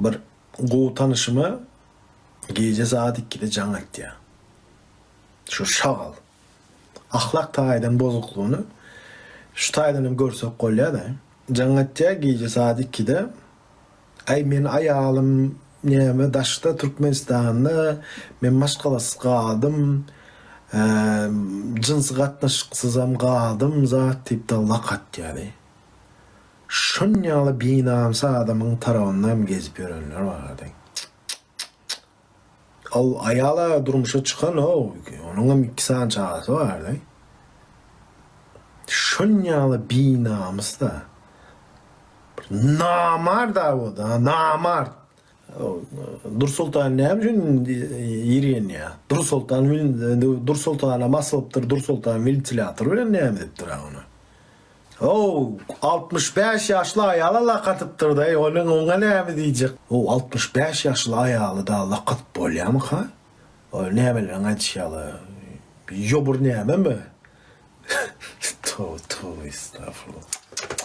Bir gowy tanyşyma gije saat ikide jaň atýar. Şu şagal. Ahlak taýdan bozuklygyny şu taýdan hem görsek bolýar-da. Jaň atýar gije saat ikide. Aý men aýalym näme daşda Türkmenistanda men maşgalasyz galdym. Jynsy gatnaşyksyzam galdym zat diýip dagy lak atýar. Şun ýaly binamys adamyň tarabynda hem gezip ýörenler bardy. Ol aýala durmuşa çykan how, onuňam iki sany çagasy bardy. Şun ýaly binamys-da. Bir namart-a bu-da, namart. Dursoltan näme üçin ýigrenýär? Dursoltan Dursoltanam asylypdyr, Dursoltan wentilýator bilen näme edipdir-a ony? How, 65 ýaşly aýala lak atypdyr-daý, onuň oňa näme diýjek? How, 65 ýaşly aýaly-da lak atyp bolýarmyka? Ol nämeleriň aýdyşy ýaly, ýobur nämemi? Toba, toba, estagfurullah.